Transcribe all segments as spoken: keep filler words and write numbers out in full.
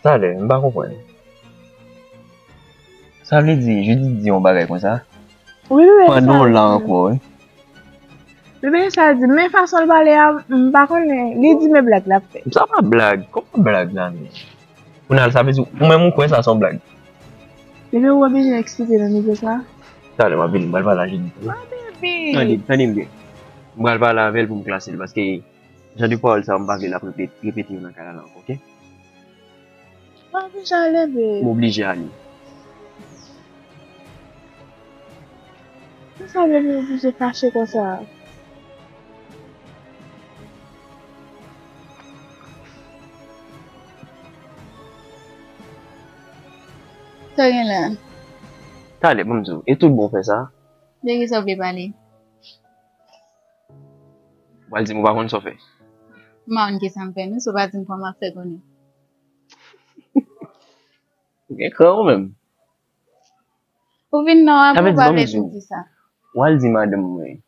Talè, m pa konprann. Sa vle di, Judith di yon bagay konsa? Wi, wi, pandan w la ankò, wi. Bebe, sa di, men fason l pale a, m pa konnen. Li di men blag l ap fè. Sa pa blag. Kòman blag la menm? Kounye a, sa vle di, ou menm ou kwè sa se yon blag? Bebe, ou oblije eksplike nan nivo sa. Talè, m ap vini, m pral pale a Judith. Ah, bebe. Tande, tande m byen. M pral pale avè l pou m klase l, paske jan de pawòl sa yo, m pa vle l ap repete, repete yo nan kay la ankò, oke? M pa vle ale, bebe. M oblije ale. Poukisa bebe oblije fache konsa? Sa gen la? Talè, ban m di w, e tout bon fè sa? De ki sa w vle pale? W al di m ou pa konn sa w fè. M pa konn ki sa m fè, non, si w pa di m kòman m ap fè konnen. Ou gen kran ou menm. Ou vin nan apre ou pa vle di m ki sa. W al di madanm mwen.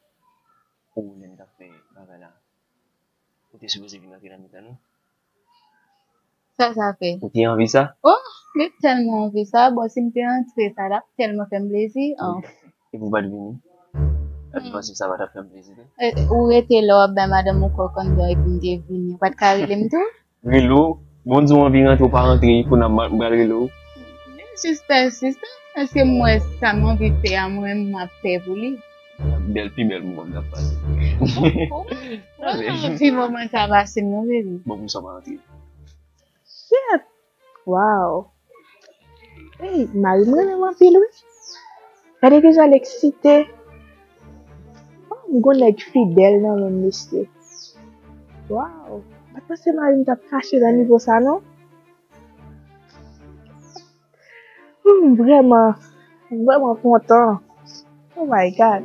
Ou lè m t ap fè bagay la. Ou te sipoze vin antre nan mitan nou. Sa sa fè? Ou te anvi sa? Oh, li tèlman anvi sa. Bon, si m te antre, sa t ap tèlman fè m plezi. Oh. Epi w pa t vini? Epi w panse sa pa t ap fè m plezi tou? E, ou rete la, w ap bay madanm ou kòkanndan epi m te vini. Ou pa t ka rele m tou? Rele w, bon, di w anvi rantre, ou pa rantre, kounye a m pral rele w. Men jis pèsistan, èske m wè sa m anvi fè a, mwen menm m ap fè pou li? Bèl, pi bèl moman m t ap pase. Ou anvi moman sa pase m non, bebe. Bon, pou sa pa rantre. Shit! Wow! Ey, mari m renmen m anpil, wi. Gade kijan l eksite. Oh, m gon nèg fidèl nan men m, mesye. Wow! M pa t panse mari m t ap fache nan nivo sa, non. Hmm, vrèman, m vrèman kontan. Oh my God!